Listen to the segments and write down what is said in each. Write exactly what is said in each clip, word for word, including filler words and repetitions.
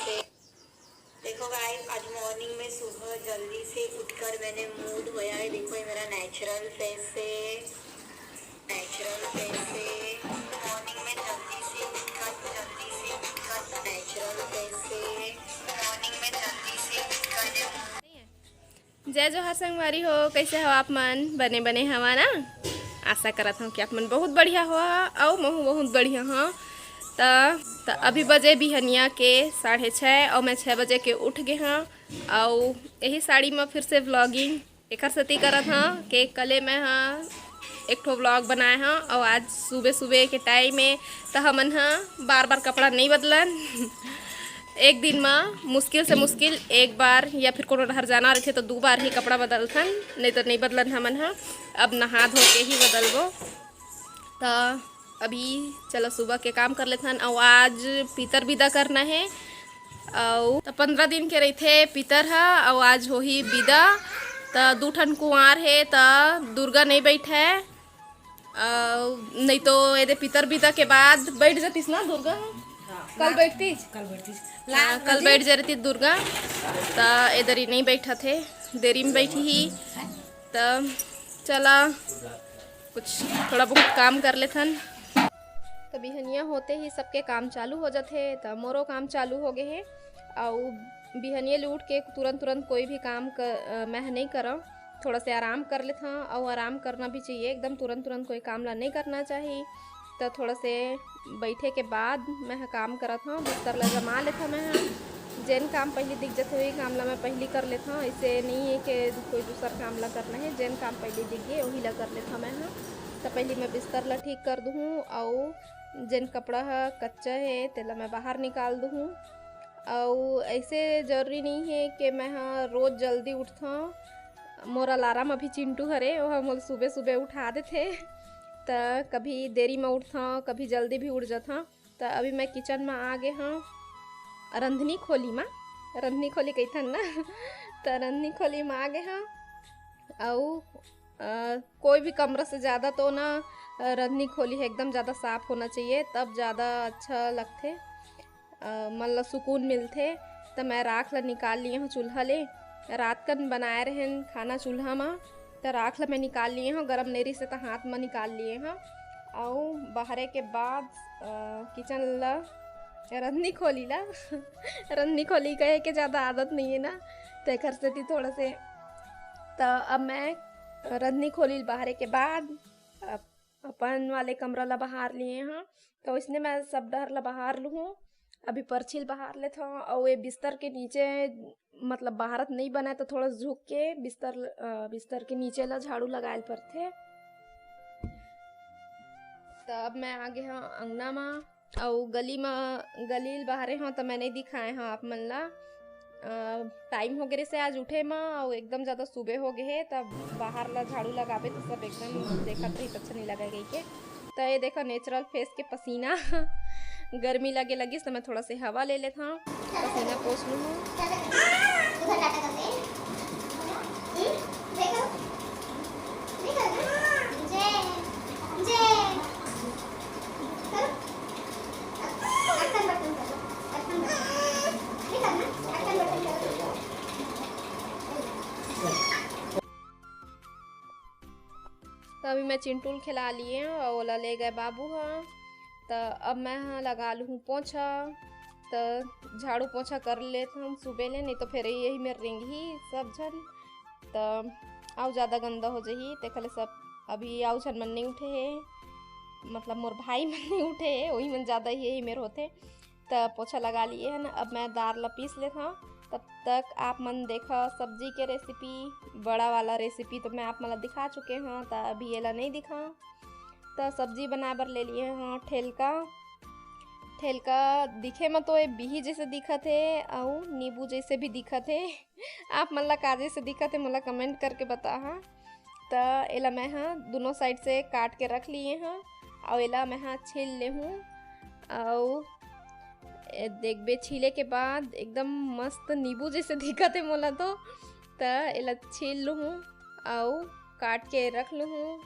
देखो गाइस, आज मॉर्निंग में सुबह जल्दी से उठकर मैंने मुंह धोया है। देखो, ये मेरा नेचुरल फेस है, नेचुरल फेस है। मॉर्निंग में जल्दी से उठकर, जल्दी से उठकर, नेचुरल फेस है। मॉर्निंग में जल्दी से उठकर जय जोहार संगवारी हो, कैसे हो आप मन? बने बने हवा ना? आशा करत हूँ कि आप मन बहुत बढ़िया हो, अउ महू बहुत बढ़िया हो। त, त अभी बजे बिहनिया के साढ़े छः, अउ मैं छः बजे के उठ गे हूँ। अउ यही साड़ी में फिर से व्लॉगिंग एकर सेती करत हूँ कि कले मैं ह एक ठो व्लॉग बनाए हूँ, अउ आज सुबह सुबह के टाइम में त हमन ह बार बार कपड़ा नहीं बदलन। एक दिन म मुश्किल से मुश्किल एक बार, या फिर कोनो डहर जाना रहिथे तो दू बार ही कपड़ा बदलथन, नहीं तो नहीं बदलन हमन ह। अब नहा धो के ही बदलबो। त अभी चलो सुबह के काम कर लेथन। अउ आज पितर बिदा करना है, अउ त पंद्रह दिन के रहिथे पितर ह, अउ आज होही बिदा। त दू ठन कुंवार हे त दुर्गा नहीं बैठे, अउ नहीं तो एदे पितर बिदा के बाद बैठ जातिस ना दुर्गा। कल बैठतिस। कल बैठतिस। हाँ, कल बैठ जाती दुर्गा। त एदरी नहीं बैठत हे, देरी में बैठी ही। त चला कुछ थोड़ा बहुत काम कर लेथन। त बिहनिया होते ही सबके काम चालू हो जाथे। त मोरो काम चालू हो गए हे। अउ बिहनिया ले उठ के तुरंत तुरंत कोई भी काम क-, अ, मैं ह नहीं करव। थोड़ा से आराम कर लेथव, अउ आराम करना भी चाहिए। एकदम तुरंत तुरंत कोई काम ला नहीं करना चाहिए। त थोड़ा से बैठे के बाद मैं ह काम करत हव, बिस्तर ला जमा लेथव मैं ह। जेन काम पहली दिख जथे, वही काम ला मैं पहली कर लेथव। ऐसे नहीं है कि कोई दूसर काम ला करना है, जेन काम पहली दिख गए, वही ला कर लेथव मैं ह। त पहली मैं बिस्तर ला ठीक कर दूहूँ, अउ जेन कपड़ा ह कच्चा है, तेला मैं बाहर निकाल दूहूँ। अउ ऐसे जरूरी नहीं है कि मैं ह रोज जल्दी उठथव। मोर अलार्म अभी चिंटू हरे, ओह मोला सुबह सुबह उठा देथे। त कभी देरी में उठथव, कभी जल्दी भी उठ जाथव। त अभी मैं किचन में आ गे हव, रंधनी खोली में, रंधनी खोली कहिथन ना। त रंधनी खोली में आ गे हव। अउ अ, कोई भी कमरा से ज़्यादा तो ना, अ, रंधनी खोली है एकदम ज़्यादा साफ होना चाहिए, तब ज़्यादा अच्छा लगथे। अ, मन ला सुकून मिलथे। त मैं राख ला निकाल लिए हव चूल्हा ले। रात कन बनाए रहेन खाना चूल्हा म, त राख ला मैं निकाल लिए हव, गरम नइ रहिसे त हाथ म निकाल लिए हव। अउ बाहरे के बाद, अ, किचन ला, रंधनी खोली ला रंधनी खोली कहे के ज़्यादा आदत नहीं है ना, तेकर सेती थोड़ा से। त अब मैं रंधनी खोली ल बाहरे के बाद अप-, अपन वाले कमरा ला बहार लिए हव। त ओइसने मैं सब डहर ला बहार लुहूँ। अभी परछी ल बहार लेथव, अउ ये बिस्तर के नीचे, मतलब, बहारत नइ बनय, त थोड़ा झुक के बिस्तर ल-, अ, बिस्तर के नीचे ला झाड़ू लगाए ल परथे। त अब मैं आ गे हव अंगना म। अउ गली म, गली ल बहारे हव त मैं नइ दिखाए हव आप मन ला। अ, टाइम हो गे रिहिसे आज उठे म, अउ एकदम ज़्यादा सुबह हो गे हे, त बाहर ला झाड़ू लगाबे त सब एकदम देखत रही, अच्छा नइ लगे कहिके। त ये देखो नेचुरल फेस के पसीना। गर्मी लगे लगिस त मैं थोड़ा से हवा ले लेत हव, पसीना पोंछ लूँ। त अभी मैं चिंटू ल खेला लिए हव अउ ओला ले गए बाबू ह। त अब मैं ह लगा लूहूँ पोछा। त झाड़ू पोछा कर लेत हन सुबह ले, नहीं तो फिर यही मेर रेंगही सब झन। त अउ ज़्यादा गंदा हो जही, तेखर ले सब अभी अउ झन मन नहीं उठे हे, मतलब मोर भाई मन नहीं उठे हे, वही मन ज़्यादा ही यही मेर होथे। त पोछा लगा लिए हन, अब मैं दार ला पीस लेत हव। तब तक आप मन देखा सब्जी के रेसिपी, बड़ा वाला रेसिपी तो मैं आप मन ला दिखा चुके हव, त अभी एला नहीं दिखाव। त सब्जी बनाए बर ले लिए हव ठेलका। ठेलका दिखे म तो ये बिही जैसे दिखत हे अउ नींबू जैसे भी दिखत हे। आप मन ला का जैसे दिखत हे, मोला कमेंट करके बताहा। त एला मैं ह दुनों साइड से काट के रख लिए हव, अउ एला मैं ह छील लेहूँ। अउ ए, देखबे, छीले के बाद एकदम मस्त नींबू जैसे दिखत हे मोला तो। त एला छील लूहूँ अउ काट के रख लूहूँ।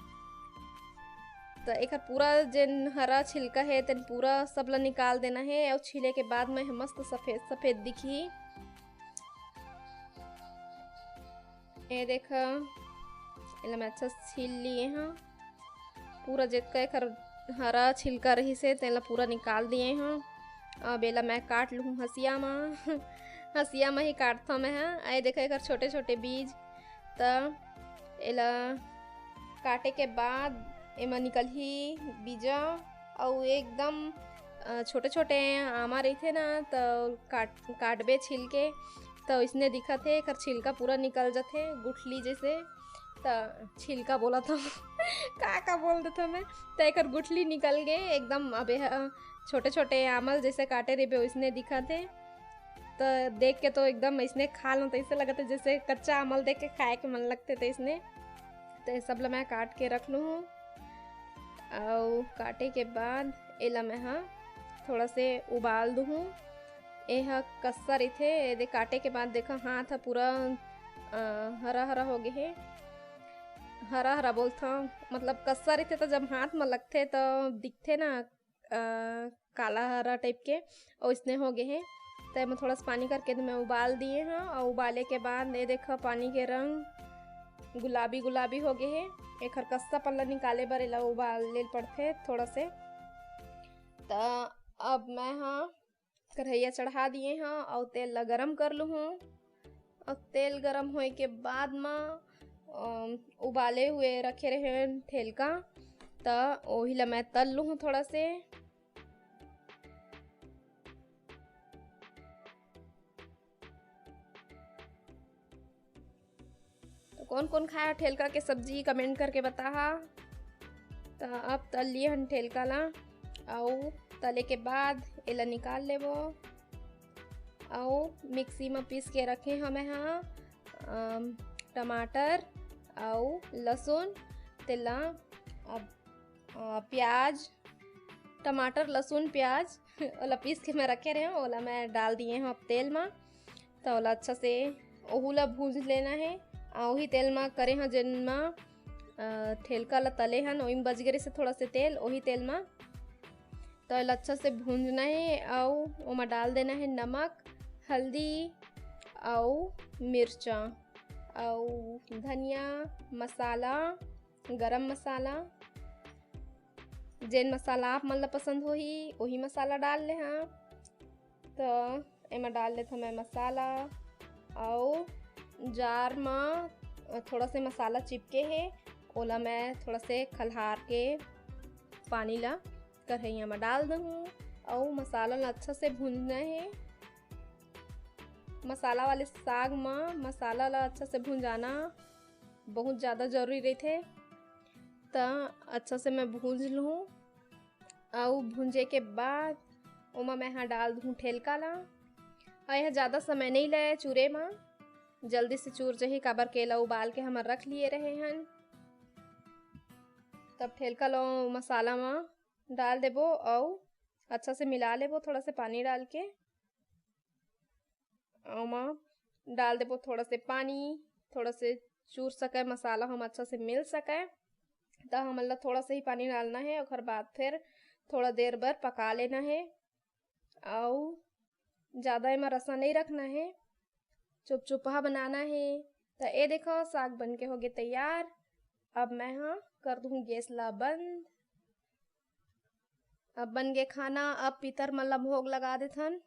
त एकर पूरा जेन हरा छिलका हे, तेन पूरा सब ला निकाल देना हे। अउ छीले के बाद में मस्त सफेद सफेद दिखही। ये देखा, एला मैं अच्छा से छील लिए हूँ। पूरा जेतका एकर हरा छिलका रहिस हे, तेला पूरा निकाल दिए हूँ। अब एला मैं काट लूँ हंसिया म। हंसिया म ही काटथों मैं ह। ये देखा, एकर छोटे छोटे बीज। त एला काटे के बाद एमा निकलही बीजा, अउ एकदम, अ, छोटे-छोटे आमा रहिथे ना, त काट-, काटबे छील के, त ओइसने दिखत हे, एकर छिलका पूरा निकल जथे, गुठली जैसे। त छिलका बोलत हव, का-का बोल देथव मैं, त एकर गुठली निकल गे एकदम। अब एह छोटे-छोटे आमल जैसे काटे रहिबे, ओइसने दिखत हे। त देख के तो एकदम अइसने खा लूँ, त अइसे लगत हे जैसे कच्चा आमल देख के खाए के मन लगथे, त अइसने। त ये सब ल मैं काट के रख लूँ हूँ। अउ काटे के बाद एला मैं ह थोड़ा से उबाल दूँ हूँ। एह कस्सा रहिथे, एदे काटे के बाद देखा, हाथ ह पूरा, अ, हरा-हरा हो गे हे। हरा-हरा बोलथों, मतलब कस्सा रहिथे, त जब हाथ म लगथे, त दिखथे ना, अ, काला हरा type के, ओइसने हो गे हे। त एमा थोड़ा सा पानी करके मैं उबाल दिए हूँ, अउ उबाले के बाद ये देखा, पानी के रंग गुलाबी गुलाबी हो गे हे। एखर कस्सापन ला निकाले बर एला उबाले ल पड़थे थोड़ा से। त अब मैं ह कढ़ैया चढ़ा दिए हूँ अउ तेल ला गरम कर लूँ हूँ। अउ तेल गरम होए के बाद म, अम, उबाले हुए रखे रहे ठेलका, त ओही ला मैं तल लूँ हूँ थोड़ा से। त कोन कोन खाए ठेलका के सब्जी, comment करके बताहा। त अब तल लिए हन ठेलका ला, अउ तले के बाद एला निकाल लेबो, अउ मिक्सी म पीस के रखे हवे ह, अम, टमाटर अउ लसुन, तेला अब, अ, प्याज, टमाटर, लसुन, प्याज, ओला पीस के मैं रखे रहे हूँ, ओला मैं डाल दिए हूँ अब तेल म। त ओला अच्छा से ओहू ला भूंज लेना हे। आ, ओही तेल म करे हूँ, जेन म, अ, ठेलका ला तले हन, ओही म बच गे रहिसे थोड़ा से तेल, ओही तेल म। त एला अच्छा से भूंजना हे, अउ ओमा डाल देना हे नमक, हल्दी, अउ मिर्चा, अउ धनिया, मसाला, गरम मसाला, जेन मसाला आप मन ला पसंद होही, ओही मसाला डाल लेहा। त एमा डाल लेथव मैं मसाला, अउ जार म थोड़ा से मसाला चिपके हे, ओला मैं थोड़ा से खल्हार के पानी ला कढ़ैया म डाल दूहूँ, अउ मसाला ला अच्छा से भूंजना हे। मसाला वाले साग म मसाला ला अच्छा से भुंजाना बहुत ज़्यादा जरूरी रहिथे। त अच्छा से मैं भूंज लूँ, अउ भूंजे के बाद ओमा मैं हा डाल दूँ ठेलका ला। अउ यह ज़्यादा समय नहीं ले चूरे म, जल्दी से चूर जही, काबर के एला उबाल के हमर रख लिए रहे हन। तब ठेलका ला मसाला म डाल देबो अउ अच्छा से मिला लेबो, थोड़ा से पानी डाल के। ओमा डाल देबो थोड़ा से पानी, थोड़ा से चूर सके मसाला हम अच्छा से मिल सके। त हमन ला थोड़ा से ही पानी डालना हे, ओकर बाद फिर थोड़ा देर बर पका लेना हे। अउ ज़्यादा एमा रसा नहीं रखना हे, चुपचुपहा बनाना हे। त ए देखो, साग बन के होगे तैयार। अब मैं हा कर दूँ गैस ला बंद। अब बन गे खाना, अब पितर मन ला भोग लगा देथन।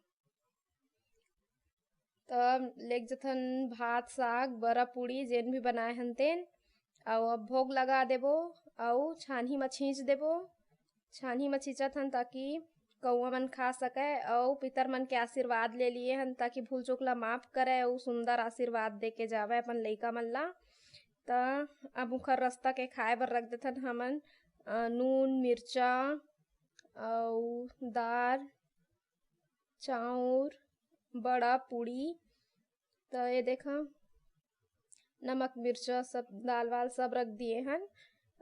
तब लेग जथन भात, साग, बरा, पूड़ी, जेन भी बनाए हन तेन, अउ अब भोग लगा देबो, अउ छानही म छींच देबो। छानही म छींचत हन ताकि कौआ मन खा सके, अउ पितर मन के आशीर्वाद ले लिए हन ताकि भूल चूक ला माफ करे, अउ सुंदर आशीर्वाद दे के जावे अपन लइका मन ला। त अब उखर रस्ता के खाए बर रख देथन हमन, अ, नून, मिर्चा, अउ दार, चाउर, बड़ा, पूड़ी। त ये देखा, नमक, मिर्चा, सब दाल वाल सब रख दिए हन।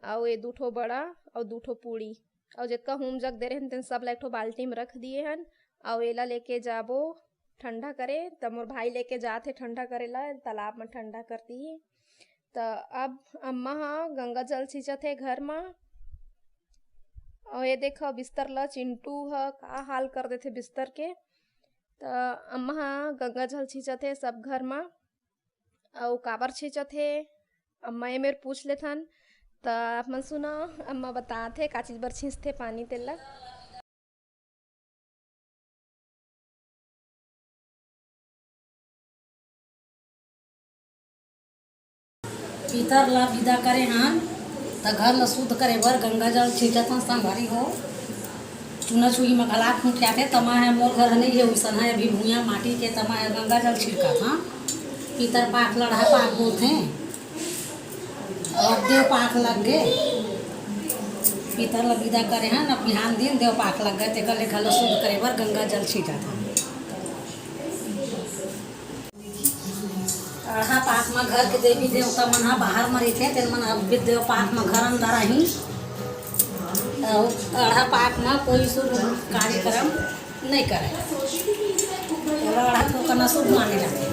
अउ ये दू ठो बड़ा अउ दू ठो पूड़ी, अउ जेतका हूम जग दे रहेन, तेन सब ला एक ठो बाल्टी म रख दिए हन। अउ एला लेके जाबो ठंडा करे, त मोर भाई लेके जात हे ठंडा करे ला, तालाब म ठंडा कर दिही। त अब अम्मा ह गंगा जल छींचत हे घर म। अउ ये देखो बिस्तर ल, चिंटू ह का हाल कर देथे बिस्तर के। त अम्मा ह गंगा जल छींचत हे सब घर म। अउ काबर छींचत हे, अम्मा ए मेर पूछ लेथन। त आप मन सुनो, अम्मा बतात हे का चीज बर छींचथे पानी तेला। पितर ला विदा करे हन, त घर ला शुद्ध करे बर गंगा जल छींचत हन संगवारी हो। चूना चूही म घला खूंटियाथे, तमा है मोर घर नहीं है, उसन है अभी भुइयां माटी के, तमा है गंगा जल छिड़काथन। पितर पाख लड़हा पाख बोलथे। अब देव पाख लग गे, पितर ला विदा करे हन, अब बिहान दिन देव पाख लग गे, तेकर ले घर ला शुद्ध करे बर गंगा जल छींचत हन। अड़हा पाख म घर के देवी देवता मन ह बाहर म रहिथे, तेन मन अब देव पाख म घर अंदर आही। अउ अड़हा पाख म कोई शुभ कार्यक्रम नइ करय। अड़हा तो करना शुभ माने जाथे।